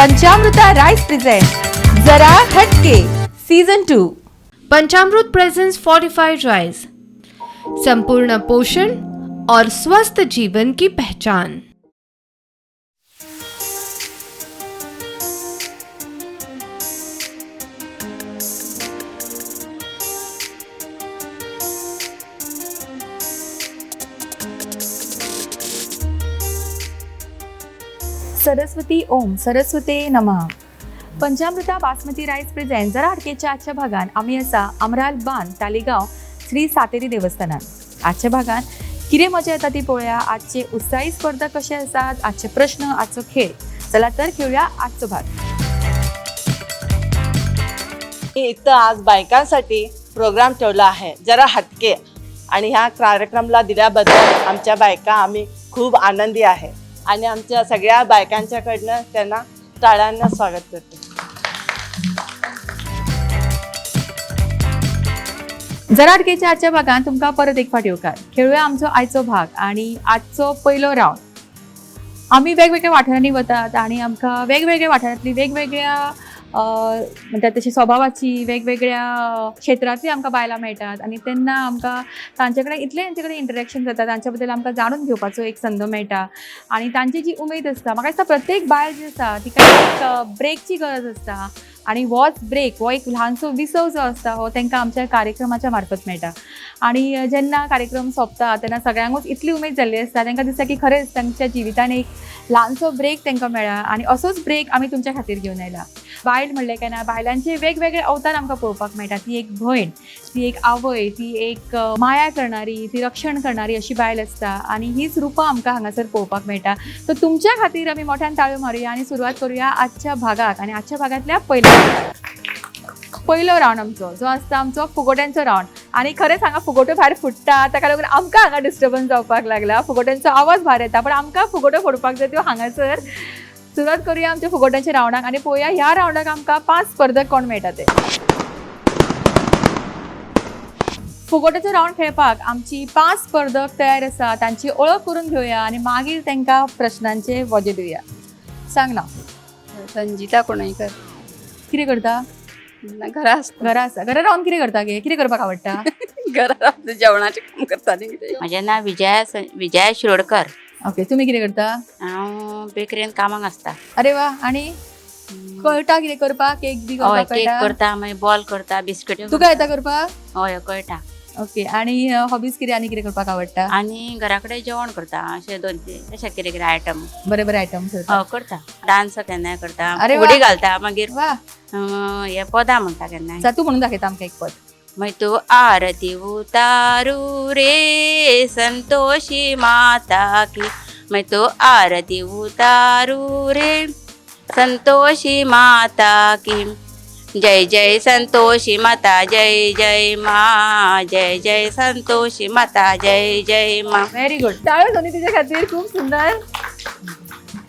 पंचामृता rice present जरा हटके season 2. Panchamrut presents fortified rice, संपूर्ण पोषण और स्वस्थ जीवन की पहचान। सरस्वती ओम सरस्वते नमः। पंचामृता बासमती राईस प्रेझेंट जरा हटकेच्या आजच्या भागान आमी आसा अमराल बान तालिगांव श्री सातेरी देवस्थानान। आजच्या भागान कितें मजा येता ती पळोवया। आजचे उत्साही स्पर्धा कशे आसात, आजचे प्रश्न, आजचो खेळ। चला तर खेळूया आजचो भाग। इथं आज बायकांसाठी प्रोग्राम ठेवला आहे जरा हटके, आणि ह्या कार्यक्रमला दिल्याबद्दल आमच्या बायका आम्ही खूप आनंदी आहे आणि आमच्या सगळ्या बायकांच्याकडनं त्यांना टाळ्यांना स्वागत करते। जरा हटकेच्या आजच्या भागान तुमकां परत एक फावट येवकार। खेळुया आमचो आयचो भाग आणि आजचो पयलो रावंड। आमी वेगवेगळ्या वाठारांनी वतात आणि आमकां वेगवेगळ्या वाठारांतली वेगवेगळ्या म्हणटात तशी स्वभावाची वेगवेगळ्या क्षेत्रांतली आमकां बायलां मेळटात आनी तेन्ना आमकां तांचे कडेन इतलें तांचे कडेन इंटरेक्शन जाता, तांच्या बद्दल आमकां जाणून घेवपाचो एक संद मेळटा आनी तांची जी उमेद आसता, म्हाका दिसता प्रत्येक बायल जी आसा तिका एक ब्रेकची गरज आसता आनी होच ब्रेक, हो एक ल्हानसो विसव जो आसता हो तांकां आमच्या कार्यक्रमाच्या मार्फत मेळटा। आनी जेन्ना कार्यक्रम सोंपता तेन्ना सगळ्यांकूच इतली उमेद जाल्ली आसता, तांकां दिसता की खरेंच तांच्या जिवितान एक ल्हानसो ब्रेक तांकां मेळ्ळा आनी असोच ब्रेक आमी तुमच्या खातीर घेवन आयला। बायल म्हणलें काय ना, बायलांचे वेगवेगळे अवतार आमकां पळोवपाक मेळटा। ती एक भयण, ती एक आवय, ती एक माया करणारी, ती रक्षण करणारी अशी बायल आसता आनी हीच रुपां आमकां हांगासर पळोवपाक मेळटा। सो तुमच्या खातीर आमी मोठ्यान ताळयो मारुया आनी सुरवात करुया आजच्या भागाक। आनी आजच्या भागांतल्या पयलो रावंड आमचो जो आसता आमचो फुगोट्यांचो रावंड। आनी खरेंच हांगा फुगोट्यो भायर फुट्टा, ताका लागून आमकां हांगा डिस्टर्बन्स जावपाक लागला, फुगोट्यांचो आवाज भायर येता, पण आमकां फुगोट्यो फोडपाक जाय त्यो हांगासर। सुरवात करुया आमच्या फुगोट्यांच्या रावंडाक आनी पळोवया ह्या रावंडाक आमकां 5 स्पर्धक कोण मेळटा ते। फुगोट्याचो रावंड खेळपाक आमची 5 स्पर्धक तयार आसा, तांची ओळख करून घेवया आनी मागीर तांकां प्रश्नांचे वजे दिवया। सांग ना। संजिता कोणईकर। कितें करता? घरा आसता। घरा आसा। घरा रावन कितें करता गे? कितें करपाक आवडटा? घरा रावन जेवणाचें काम करता न्ही कितें। म्हजें नांव विजया शिरोडकर। ओके, तुमी कितें करता? हांव बेकरीन कामाक आसता। अरे वा, आनी कळटा कितें करपाक? केक बी हय, करपाक केक कळटा? करता, मागीर बॉल करता, बिस्किट। तुका येता करपाक? हय, कळटा। ओके, आनी हॉबीज कितें आनी कितें करपाक आवडटा? आनी घरा कडेन जेवण करता, अशें दोन तीन अशें कितें कितें आयटम। बरे बरे आयटम करता। हय, करता। डांस केन्नाय करता, अरे वा. फुगडी घालता, मागीर वा. हे पदां म्हणटा केन्नाय। तूं म्हणून दाखयता आमकां एक पद। मैं तो आरती उतारू रे संतोषी माता की, मैं तो आरती उतारू रे संतोषी माता की, जय जय संतोषी माता जय जय मा, जय जय संतोषी माता जय जय मा। व्हेरी गुड, टाळयो दोन्ही तुझ्या खातीर, खूप सुंदर।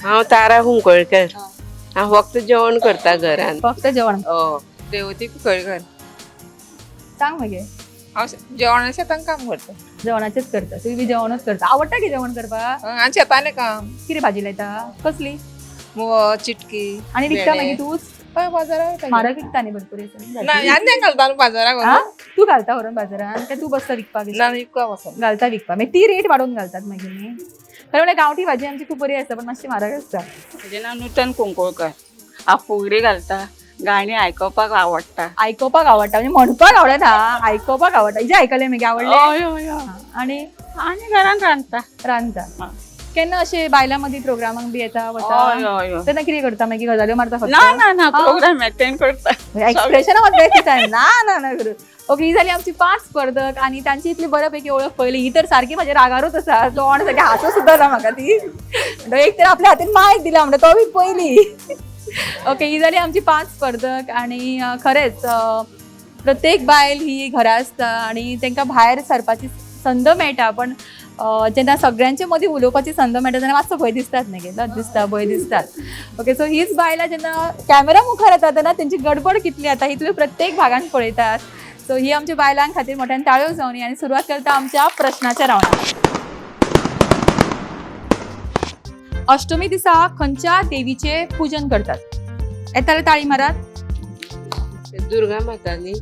हांव तारा कुंकळकर। हांव फक्त जेवण करता घरान। फक्त जेवण? हय। रेवती कुंकळकर। सांग मागीर। हांव जेवणा शेतान काम करता। जेवणाचेच करता? तुमी बी जेवणच करता? आवडटा की जेवण करपाक? आनी शेतान काम। कितें भाजी लायता? कसली? मुग, चिटकी। आनी विकता मागीर तूच? हय, बाजाराक वयता। म्हारग विकता न्ही भरपूर? ना, आनी घालता न्हू बाजाराक व्हरून। तूं घालता व्हरून बाजारान काय तूं बसता विकपाक? ना, विकपाक वचना। घालता विकपाक, मागीर ती रेट वाडोवन घालतात मागीर न्ही? खरें म्हणल्यार गांवठी भाजी आमची खूब बरी आसता, पण मातशी म्हारग आसता। म्हजें नांव नुतन कुंकळकर। हांव फुगडी घालता, गाणी आयकुपाक आवडटा। आयकुपाक आवडटा म्हणजे म्हणपाक आवडना, आयकुपाक आवडटा। हिजें आयकलें मागीर आवडलें? हय हय हय। आनी? आनी घरान रांदता। रांदता। केन्ना अशें बायलां मदीं प्रोग्रामांक बी येता वता? हय हय हय। तेन्ना कितें करता मागीर? गजाल्यो मारता फक्त? ना ना ना, प्रोग्राम एटेंड करता। एक्सप्रेशन मात बेस्ट दिता। ना ना ना करू। ओके, ही जाली आमची 5 स्पर्धक आनी तांची इतली बऱ्यापैकी ओळख पळयली। ही तर सारकी म्हाज्या रागारूच आसा, तोंड सारकें हांसो सुद्दां ना म्हाका ती। म्हणटा एक तर आपल्या हातीन मायक दिला म्हणटा तो बी पयली। ओके, ही जाली आमची 5 स्पर्धक आनी खरेंच प्रत्येक बायल ही घरा आसता आनी तांकां भायर सरपाची संद मेळटा, पण जेन्ना सगळ्यांचे मदीं उलोवपाची संद मेळटा तेन्ना मातसो भंय दिसतात न्ही गे, लज दिसता, भंय दिसतात। ओके, सो हीच बायलां जेन्ना कॅमेरा मुखार येता तेन्ना तेंची गडबड कितली जाता ही तुमी प्रत्येक भागान पळयतात। सो ही आमच्या बायलां खातीर मोठ्यान ताळयो जावनी आनी सुरवात करता आमच्या प्रश्नाच्या रावंडाक। अष्टमी दिसा खंयच्या देवीचे पूजन करतात? येताले ताळी मारात. दुर्गा माता न्ही.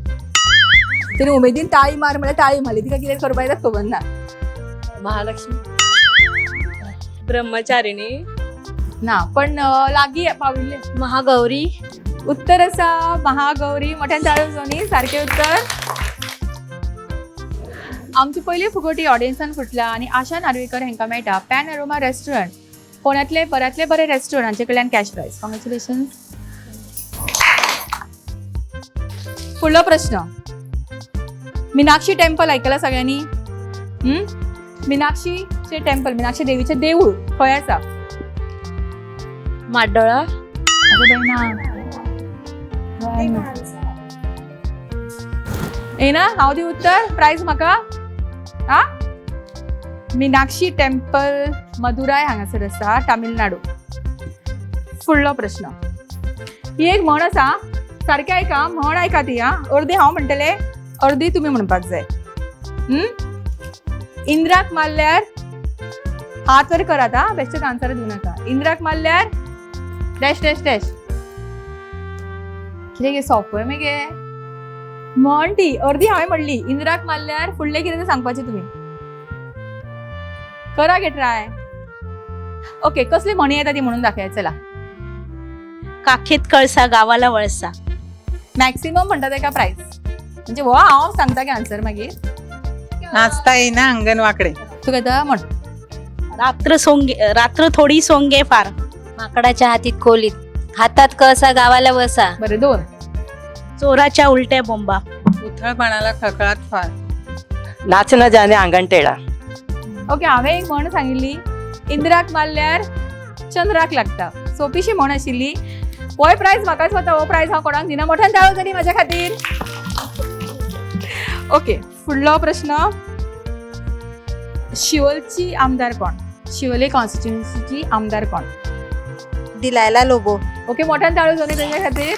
तिने उमेदीन ताळी मार म्हळ्यार ताळी मारली, तिका कितें करपाक येता खबर ना. महालक्ष्मी. ब्रह्मचारिणी. ना, पण लागीं पाविल्ले. महागौरी. उत्तर आसा महागौरी. मोठ्यान ताळयो जावनी, सारकें उत्तर. आमची पयली फुगोटी ऑडियन्सान फुटला आनी आशा नार्वेकर हांकां मेळटा पॅन अरोमा रेस्टॉरंट, फोंड्यांतले बऱ्यांतले बरे रेस्टॉरंट, हांचे कडल्यान कॅश प्रायज. कॉंग्रेच्युलेशन. फुडलो प्रश्न. मिनाक्षी टेम्पल आयकलां सगळ्यांनी? मिनाक्षीचें टेम्पल, मिनाक्षी देवीचें देवूळ खंय आसा? माड्डोळा. अगं बाई, ना येना. हांव दी उत्तर, प्रायज म्हाका. आ मिनाक्षी टेम्पल मदुराय हांगासर आसा, तामिळनाडू. फुडलो प्रश्न. ही एक म्हण आसा, सारकें आयका, म्हण आयका ती. आं, अर्दी हांव म्हणटलें, अर्दी तुमी म्हणपाक जाय. इंद्राक मारल्यार, हात वर करात आं, बेश्टेच आन्सर दिवं नाका. इंद्राक मारल्यार डॅश डॅश डॅश. कितें गे, सोंपें मगे म्हण ती. अर्दी हांवें म्हणली, इंद्राक मारल्यार फुडलें कितें तें सांगपाचें तुमी. करा गे ट्राय. ओके, कसली म्हणी येता ती म्हणून दाखया, चला. काखेत कळसा गावाला वळसा. मॅक्सिमम म्हणटा तेका प्रायस, म्हणजे हो हांव सांगता की आन्सर मागीर. नाचता येईना अंगण वाकडे. तुका येता म्हण. रात्र सोंगे, रात्र थोडी सोंगे फार. माकडाच्या हातीत खोलीत, हातात कळसा गावाला वसा. बरें, दोन. चोराच्या उलट्या बोंबा. उथळपणाला खळखळाट फार. नाच न जाने आंगण टेडा. ओके, हांवें एक म्हण सांगिल्ली, इंद्राक मारल्यार चंद्राक लागता. सोंपीशी म्हण आशिल्ली. होय प्रायज म्हाकाच वता, हो प्रायज हांव कोणाक दिना. मोठ्यान ताळो जाली म्हाज्या खातीर. ओके, फुडलो प्रश्न. शिवलची आमदार कोण? शिवले कॉन्स्टिट्युन्सीची आमदार कोण? डिलायला लोबो. ओके, मोठ्यान ताळो जावनी तेंच्या खातीर.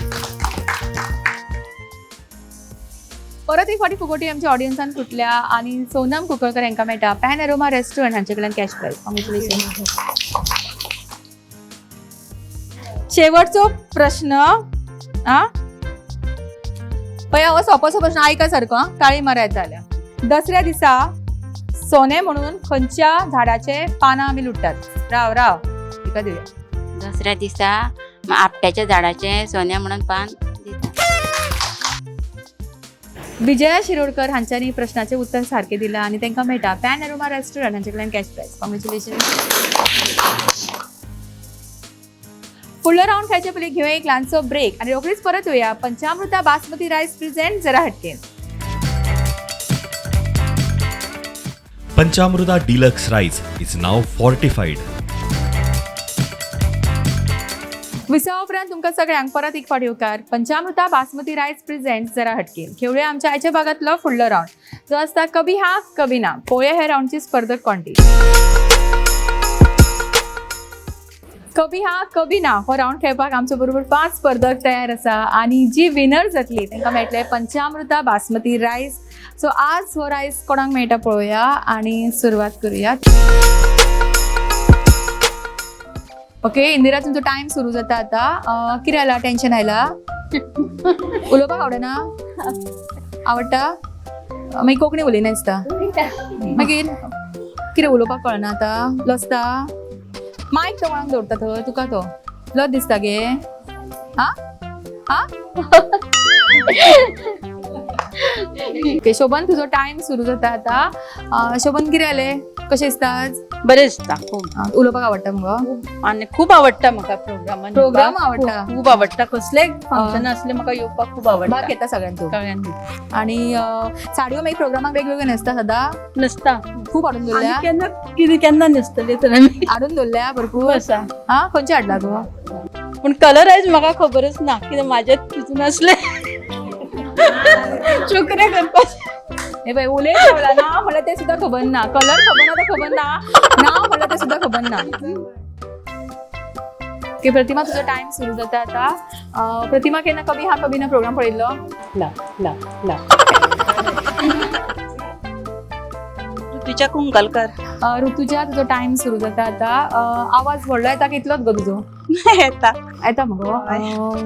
परत एक फावटी फुगोटी आमच्या ऑडियन्सान फुटल्या आनी सोनम कुंकळकर हांकां मेळटा पॅन अरोमा रेस्टॉरंट हांचे कडल्यान कॅश प्रायज. कॉंग्रेच्युलेशन. शेवटचो प्रश्न. आ पळया, हो सोंपोसो प्रश्न, आयका सारको. आं, ताळी मारायत जाल्यार, दसऱ्या दिसा सोने म्हणून खंयच्या झाडाचे पानां आमी लुट्टात? राव राव, तिका दिवया. दसऱ्या दिसा आपट्याच्या झाडाचें सोन्या म्हणून पान दिता. विजया शिरोडकर हांच्यांनी प्रश्नाचें उत्तर सारकें दिलां आनी तांकां मेळटा पॅन अरोमा रेस्टॉरंट हांचे कडल्यान कॅश प्रायज. कॉंग्रेच्युलेशन. फुडलो रावंड खेळचे पयलीं घेवया एक ल्हानसो ब्रेक आनी रोखडीच परत येवया. पंचामृता बासमती रायस प्रेझेंट जरा हटके. Panchamruta Deluxe Rice is now fortified. विसवा उपरांत तुमकां सगळ्यांक परत एक फावट येवकार. पंचामृता बासमती रायस प्रेझेंट जरा हटके. खेळूया आमच्या आयच्या भागातलो फुडलो रावंड, जो आसता कभी हा कभी ना. पळोवया ह्या रावंडची स्पर्धक कोण ती. कभी हा कभी ना हो रावंड खेळपाक आमच्या बरोबर 5 स्पर्धक तयार आसा आनी जी विनर जातली तांकां मेळटले पंचामृता बासमती रायस. सो आज हो रायस कोणाक मेळटा पळोवया आनी सुरवात करूया. ओके इंदिरा, तुमचो टायम सुरू जाता आता. कितें जाला, टेन्शन आयला? उलोवपाक आवडना? आवडटा? मागीर कोंकणी उलयना दिसता. मागीर कितें उलोवपाक कळना आतां, लजता? मायक तो कोणाक दवरता थंय? तुका तो लज दिसता गे? आं आं. ओके शोभन, तुजो टायम सुरू जाता आतां. शोभन, कितें जालें, कशें दिसता आज? बरें दिसता खूब. उलोवपाक आवडटा मुगो? आनी खूब आवडटा म्हाका प्रोग्रामान. प्रोग्राम आवडटा? खूब आवडटा. कसलेय फंक्शन आसलें म्हाका येवपाक खूब आवडटा. भाग घेता सगळ्यांत तूं? सगळ्यांनी. आणि साडयो मागीर प्रोग्रामाक वेगवेगळ्यो न्हेसता सदां? न्हेसता. खूब हाडून दवरल्या? केन्ना कितें केन्ना न्हेसतले तर आमी. हाडून दवरल्या भरपूर? आसा. आं, खंयचे हाडला गो? पूण कलर आयज म्हाका खबरच ना, कितें म्हाजेच तितून आसलें. चोकऱ्या करपाक. हे पळय, उलयत रावला ना म्हणल्यार तें सुद्दां खबर ना, कलर खबर ना, तें खबर ना, ना म्हणल्यार तें सुद्दां खबर ना. ओके प्रतिमा, तुजो टायम सुरू जाता आतां. प्रतिमा, केन्ना कभी हा कभी ना प्रोग्राम पळयल्लो? ना ना ना. ऋतुजा कुंकलकर. ऋतुजा, तुजो टायम सुरू जाता आतां. आवाज व्हडलो येता की इतलोच गो तुजो? येता. येता मगो?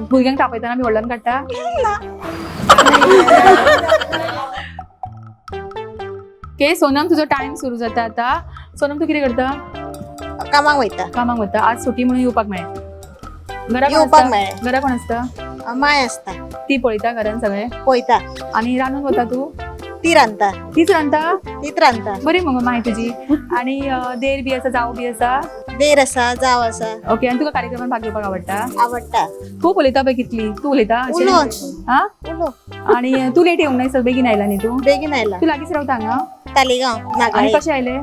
भुरग्यांक तापयतना बी व्हडल्यान काडटा? ओके सोनम, तुजो टायम सुरू जाता आतां. सोनम, तूं कितें करता? कामाक वयता. कामाक वता. आज सुटी म्हणून येवपाक मेळ्ळें? घरा कोण येवपाक आसता? मेळ्ळें. घरा कोण आसता? माय आसता. ती पळयता घरान सगळें? पळयता. आनी रांदून वता तूं? ती रांदता. तीच रांदता? तीच रांदता. बरी मगो माय तुजी. आनी देर बी आसा, जाव बी आसा? देर आसा, जाव आसा. ओके, आनी तुका कार्यक्रमान भाग घेवपाक आवडटा? आवडटा. खूब उलयता पळय कितली तूं उलयता? उलो. हा, उलो. आनी तूं लेट येवंक ना? बेगीन आयला न्ही तूं? बेगीन आयला. तूं लागींच रावता हांगा? तालिगांव. आनी नागाळे. कशें आयलें?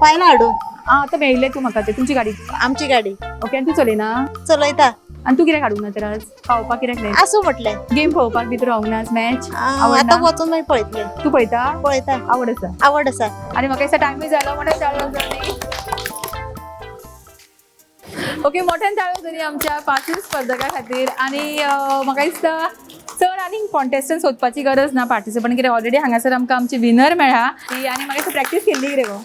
पायला हाडून. आं, आतां मेळिल्लें तूं म्हाका तें तुमची गाडी? आमची गाडी. ओके, आनी तूं चलयना? चलयता. आनी तूं कित्याक हाडूंक ना तर आज खावपाक कित्याक नाही? आसूं म्हटलें. गेम पळोवपाक बी तूं रावंक ना मॅच? आतां वचून मागीर पळयतलें. तूं पळयता? पळयता. आवड आसा? आवड आसा. आनी म्हाका दिसता टायमूय जालो. मोठ्यान ताळयो जाली. ओके, मोठ्यान ताळयो जाली आमच्या पांचूय स्पर्धकां खातीर. आनी म्हाका दिसता चड आनीक कॉन्टेस्टंट सोदपाची गरज ना, पार्टिसिपंट, कित्याक ऑलरेडी हांगासर आमकां आमची विनर मेळ्ळा ती. आनी म्हाका दिसता प्रॅक्टीस केल्ली कितें गो?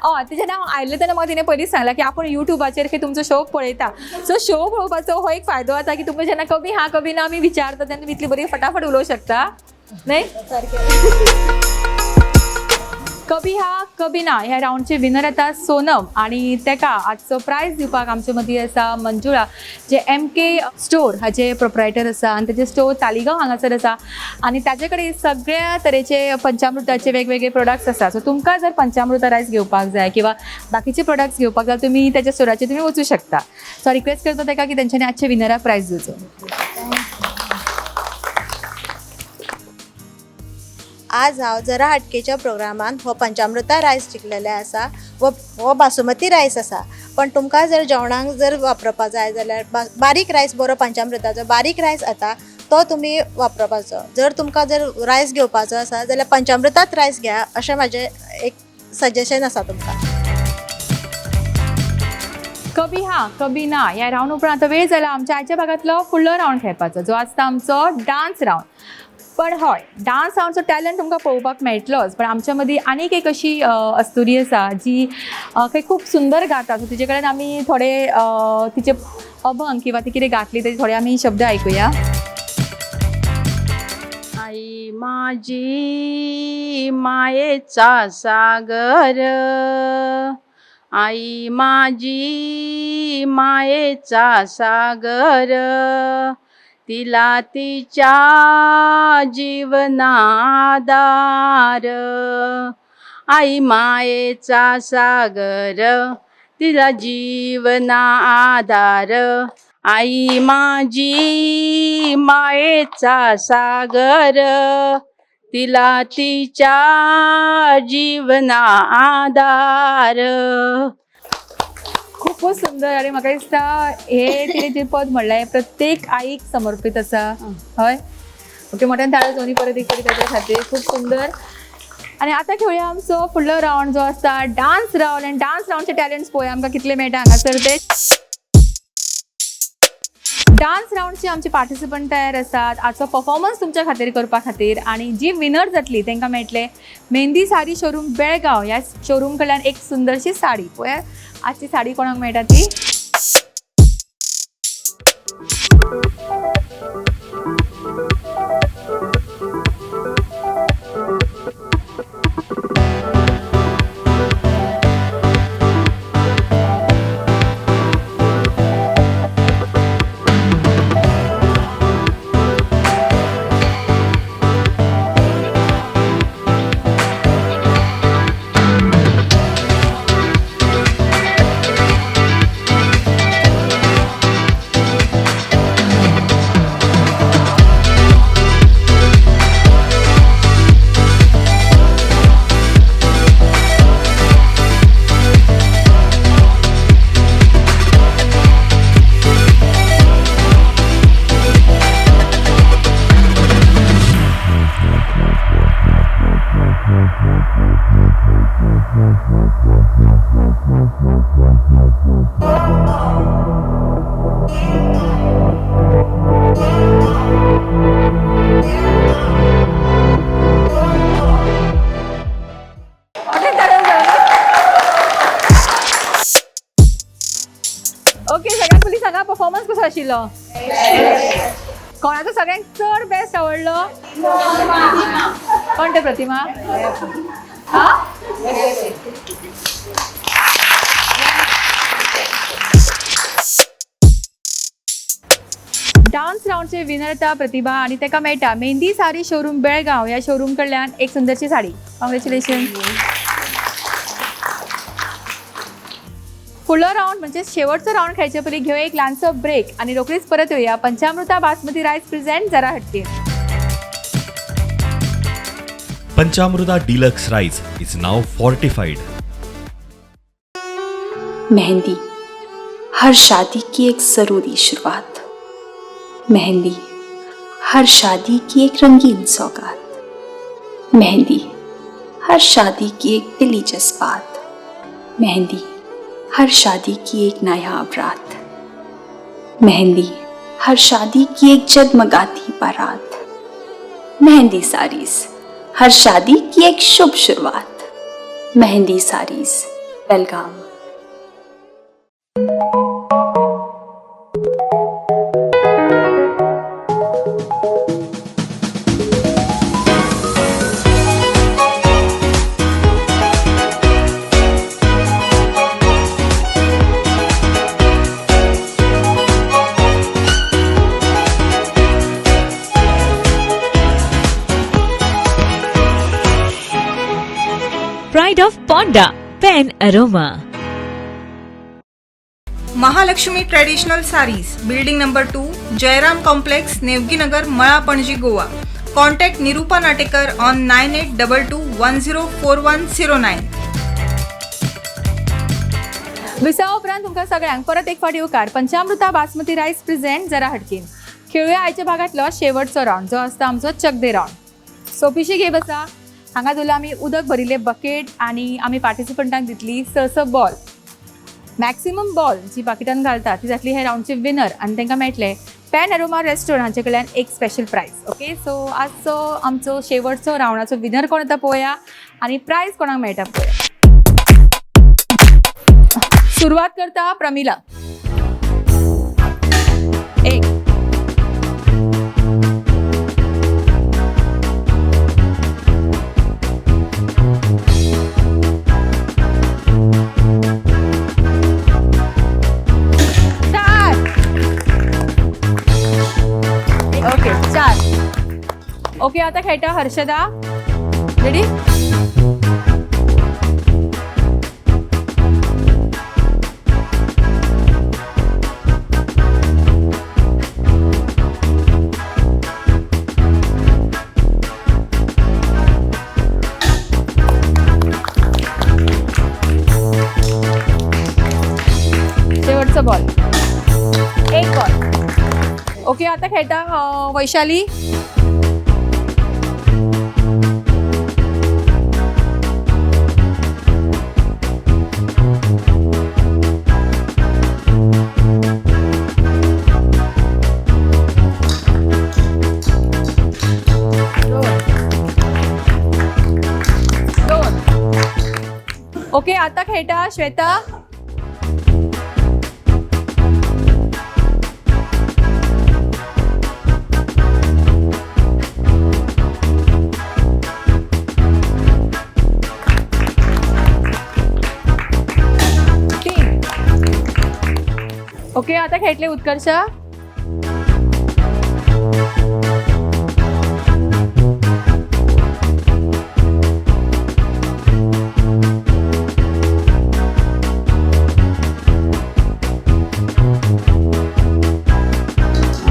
हय, तेजें नांव आयलें तेन्ना म्हाका तिणें पयलींच सांगलां की आपूण युट्यूबाचेर खंय तुमचो शो पळयता. सो शो पळोवपाचो हो एक फायदो जाता की तुमकां जेन्ना कभी हा कभी ना आमी विचारता तेन्ना तुमी इतली बरी फटाफट उलोवंक शकता न्हय? कभी हा कभी ना ह्या रावंडचे विनर येता सोनम आनी तेका आजचो प्रायज दिवपाक आमचे मदीं आसा मंजुळा, जे एम के स्टोर हाजे प्रोप्रायटर आसा आनी तेजे स्टोर तालिगांव हांगासर आसा आनी ताजे कडेन सगळ्या तरेचे पंचामृताचे वेगवेगळे प्रोडक्ट्स आसा. सो तुमकां जर पंचामृता रायस घेवपाक जाय किंवा बाकीचे प्रोडक्ट्स घेवपाक जाय तुमी तेच्या स्टोराचेर तुमी वचूं शकता. सो रिक्वेस्ट करता तेका की तेंच्यांनी आजचे विनराक प्रायज दिवचो. आज हांव जरा हटकेच्या प्रोग्रामान हो पंचामृता रायस जिखलेले आसा. हो बासुमती रायस आसा, पण तुमकां जर जेवणाक जर वापरपा जाय जाल्यार बारीक रायस बरो पंचामृताचो बारीक रायस येता तो तुमी वापरपाचो. जर तुमकां जर रायस घेवपाचो आसा जाल्यार पंचामृतात रायस घेया अशें म्हाजें एक सजेशन आसा तुमकां. कभी हा कभी ना ह्या रावंड उपरांत आतां वेळ जाला आमच्या आयच्या भागांतलो फुडलो रावंड खेळपाचो, जो आसता आमचो डान्स रावंड. पण हय, डान्स रावंडचो टॅलंट तुमकां पळोवपाक मेळटलोच, पण आमच्या मदीं आनीक एक अशी अस्तुरी आसा जी खंय खूब सुंदर गाता. सो तिचे कडेन आमी थोडे तिचे अभंग किंवा ती कितें गातली तेजे थोडे आमी शब्द आयकुया. आई माझी मायेचा सागर, आई माझी मायेचा सागर, तिला तिच्या जीवनादार, आई मायेचा सागर, तिला जीवना आधार, आई माझी मायेचा सागर, तिला तिच्या जीवना आधार. खूपच सुंदर. आनी म्हाका दिसता हे तिणें जें पद म्हणलें प्रत्येक आईक समर्पीत आसा. हय, ओके, मोठ्यान ताळयो दोनी परत एक फावटी ताच्या खातीर. खूब सुंदर. आनी आतां खेळुया आमचो फुडलो रावंड जो आसता डान्स रावंड. आनी डान्स रावंडचे टॅलंट्स पळोवया आमकां कितले मेळटा हांगासर ते. डान्स रावंडचे आमचे पार्टिसिपंट तयार आसात आजचो परफॉर्मन्स तुमच्या खातीर करपा खातीर. आनी जी विनर जातली तांकां मेळटले मेहंदी साडी शोरूम बेळगांव ह्या शोरूम कडल्यान एक सुंदरशी साडी. पळया आजची साडी कोणाक मेळटा ती. ओके, सगळ्यांत पयलीं सांगा परफॉर्मन्स कसो आशिल्लो? कोणाचो सगळ्यांत चड बेस्ट आवडलो? कोण ते? प्रतिमा? हा, डान्स राऊंडचे विनर येता प्रतिभा आणि ताका मेळटा मेहंदी साडी शोरूम बेळगांव ह्या शोरूम कडल्यान एक सुंदरशी साडी. कॉंग्रॅच्युलेशन. फुडलो राऊंड म्हणजे शेवटचो राऊंड खेळचे पयलीं घेवया एक ल्हानसो ब्रेक आणि रोखडीच परत येऊया. पंचामृता बासमती रायस प्रेझेंट जरा हटके. Panchamruta Deluxe Rice is now fortified. Mehndi हर शादी की एक ज़रूरी शुरुआत, मेहंदी हर शादी की एक रंगीन सौगात, मेहंदी हर शादी की एक दिली जज्बात, मेहंदी हर शादी की एक नायाब रात, मेहंदी हर शादी की एक जगमगाती बारात, मेहंदी साड़ीज हर शादी की एक शुभ शुरुआत. मेहंदी साड़ीज, बेलगाम. Pride of Ponda, Pen Aroma. Mahalakshmi traditional sarees, building number 2, Jairam complex, Nevginagar, Mala, Panaji, Goa. Contact Nirupa Natekar on 9822104109. विसावा उपरांत तुमकां सगळ्यांक परत एक फावट येवकार. पंचामृता बासमती रायस प्रेझेंट जरा हटकीन. खेळूया आयच्या भागांतलो शेवटचो राऊंड, जो आसता आमचो चकदे राऊंड. सोपीशी गेम आसा. हांगा दवरला आमी उदक भरिल्ले बकेट आनी आमी पार्टिसिपंटांक दितली स स बॉल. मॅक्सिमम बॉल जी बाकीटान घालता ती जातली हे राऊंडची विनर आनी तांकां मेळटले पॅन अरोमा रेस्टॉरंट हांचे कडल्यान एक स्पेशल प्रायज. ओके, सो आजचो आमचो शेवटचो राऊंडाचो विनर कोण येता पळोवया आनी प्रायज कोणाक मेळटा पळोवया. सुरवात करता प्रमिला. एक, चार. ओके, चार. ओके, आता खेळटा हर्षदा. रेडी? शेवटचा बॉल. एक बॉल. ओके, आता खेळटा वैशाली. दोन, दोन. ओके, आता खेळटा श्वेता. तीन. ओके, आता खेळटले उत्कर्षा.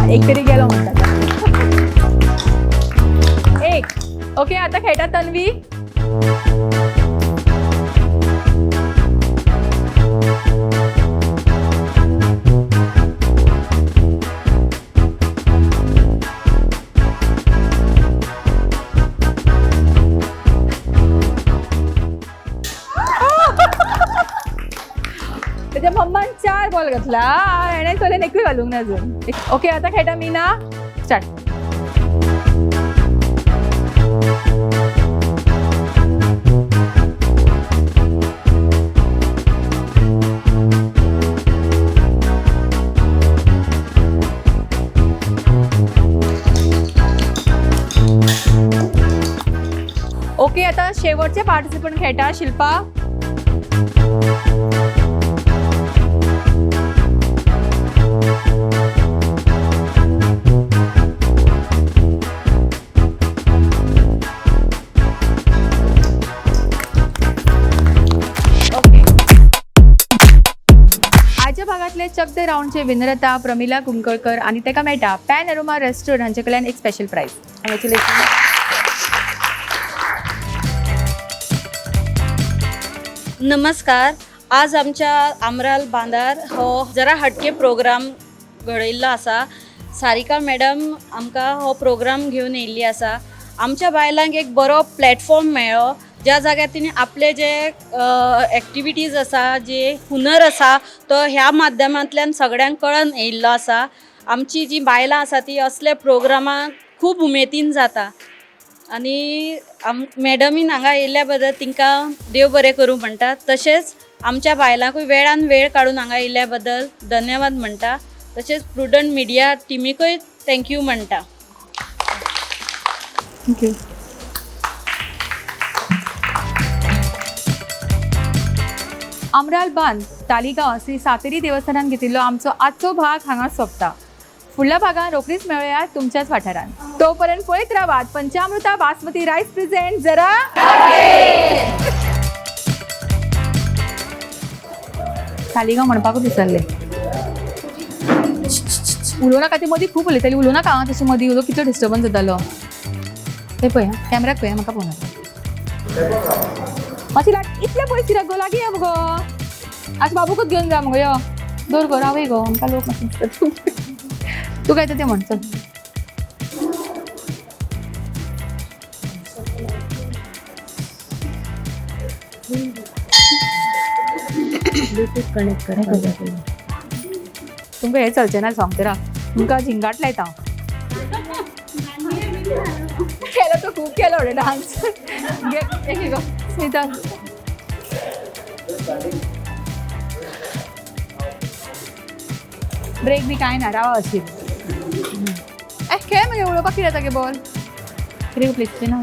एक तरी गेलो म्हणतात. एक. ओके, आता खेळटा तन्वी. त्याच्या मम्मान चार बॉल घातला आणि चलेन एकूय घालूंक ना अजून. ओके, आता खेळटा मीना. स्टार्ट. शेवटचे पार्टिसिपंट खेळटा शिल्पा. आयच्या भागातले चक the राऊंडचे विनर आता प्रमिला कुंकळकर आणि तेका मेळटा पॅन अरोमा रेस्टॉरंट हांचे कडल्यान एक स्पेशल प्रायज. कॉंग्रॅच्युलेशन. नमस्कार. आज आमच्या आमराल बांदार हो जरा हटके प्रोग्राम घडयल्लो आसा. सारिका मॅडम आमकां हो प्रोग्राम घेवन येयल्ली आसा. आमच्या बायलांक एक बरो प्लॅटफॉर्म मेळ्ळो ज्या जाग्यार तिणी आपले जे एक्टिविटीज आसा, जे हुनर आसा तो ह्या माध्यमांतल्यान सगळ्यांक कळन येयल्लो आसा. आमची जी बायलां आसा ती असल्या प्रोग्रामाक खूब उमेदीन जाता आनी मॅडमीन हांगा येयल्ल्या बद्दल तिंकां देव बरें करूं म्हणटा. तशेंच आमच्या बायलांकूय वेळान वेळ काडून हांगा येयल्ल्या बद्दल धन्यवाद म्हणटा. तशेंच प्रुडंट मिडिया टिमीकूय thank you म्हणटा. Thank you. आमराल बांद तालिगांव श्री सातेरी देवस्थानान घेतिल्लो आमचो आजचो भाग हांगा सोंपता. फुडल्या भागान रोखडीच मेळया तुमच्याच वाठारान. तोपर्यंत पळयत रावात पंचामृता बासमती रायस प्रेझेंट जरा तालिगांव म्हणपाकूच विसरले. उलोवं नाका, ती मदीं खूब उलयताली. उलोवं नाका आं तशें मदीं उलो, कितलो डिस्टर्बन्स जातालो. ते पळय कॅमेराक पळय, म्हाका पळोवं नाका. मातशी लाग इतले पयस कित्याक गो, लागीं या मुगो. आज बाबूकूच घेवन जा मुगो, यो दवर गो, रावय गो, आमकां लोक मातशें दिसता. तूं काय तें म्हण, चल. ब्लूटूथ कनेक्ट करपाक जाय. तुमकां हें चलचें ना सांगता राव, तुमकां झिंगाट लायता हांव. केलो तो खूब केलो रे डान्स. घे गो स्मिता. ब्रेक बी कांय ना, रावा अशी. ए खेळ मगे, उलोवपाक कितें जाता गे बॉल. कितें प्लेस ना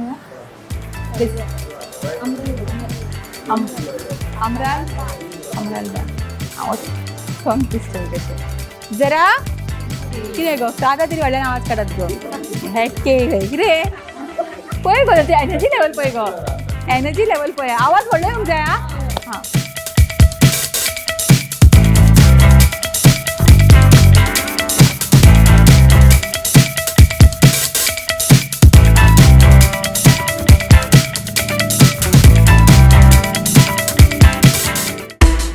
प्लेस आमराल आमराल बाग. हांव सॉंग दिसता कशें जरा कितें गो, आतां तरी व्हडल्यान आवाज काडात गो. हेटके कितें पळय गो, ती एनर्जी लेवल पळय गो, एनर्जी लेवल पळय, आवाज व्हडलो येवंक जाय. आं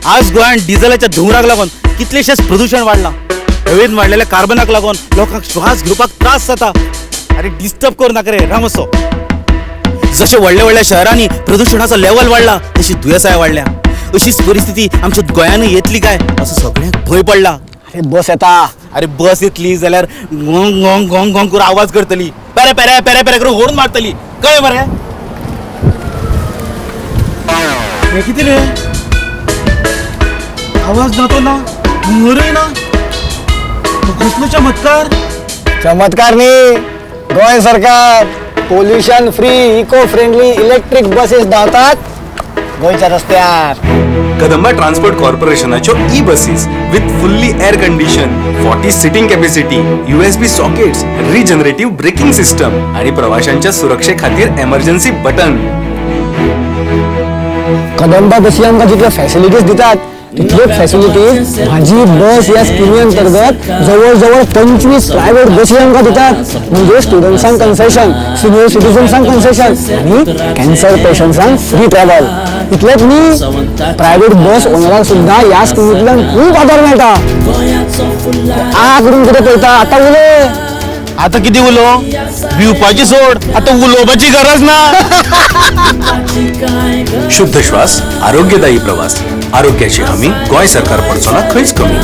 आज गोंयांत डिझलाच्या धुंवराक लागून कितलेशेच प्रदूषण वाडलां. हवेन वाडलेल्या कार्बनाक लागून लोकांक श्वास घेवपाक त्रास जाता. अरे डिस्टर्ब करूं नाका रे रामसो. जशें व्हडल्या व्हडल्या शहरांनी प्रदूषणाचो लेवल वाडला तशी दुयेंसाय वाडल्या. अशीच परिस्थिती आमच्या गोंयानूय येतली काय असो सगळ्यांक भंय पडला. अरे बस येता, अरे बस येतली जाल्यार गोंग गोंग गोंग गोंग करून आवाज करतली, पेरे पेरे पेरे पेरे करून होर्न मारतली, कळ्ळें मरे? हें कितें रे, आवाज ना तो ना, धुंवरूय ना, कसलो चमत्कार. चमत्कार न्ही, गोंय सरकार pollution free eco friendly electric buses धांवतात गोंयच्या रस्त्यार. कदंबा ट्रान्सपोर्ट कॉर्पोरेशनाच्यो E buses with fully air condition, 40 seating capacity, USB sockets, regenerative braking system आणि प्रवाशांच्या सुरक्षे खातीर एमर्जन्सी बटन. कदंबा बसी आमकां जितल्यो फॅसिलिटीज दितात तितल्यो फॅसिलिटीज म्हाजी बस ह्या स्किमी अंतर्गत जवळ जवळ 25 प्रायव्हेट बसी आमकां दितात. म्हणजे स्टुडंट्सांक कन्सेशन, सिनियर सिटीजन्सांक कन्सेशन आनी कॅन्सर पेशंट्सांक फ्री ट्रॅव्हल. इतलेंच न्ही, प्रायव्हेट बस ओनरांक सुद्दां ह्या स्किमींतल्यान खूब आदार मेळटा. आ करून कितें पळयता आतां उलय. आतां कितें उलोवं, भिवपाची सोड, आतां उलोवपाची गरज ना. शुद्ध श्वास, आरोग्यदायी प्रवास, आरोग्याची हमी गोंय सरकार पडचो ना खंयच कमी.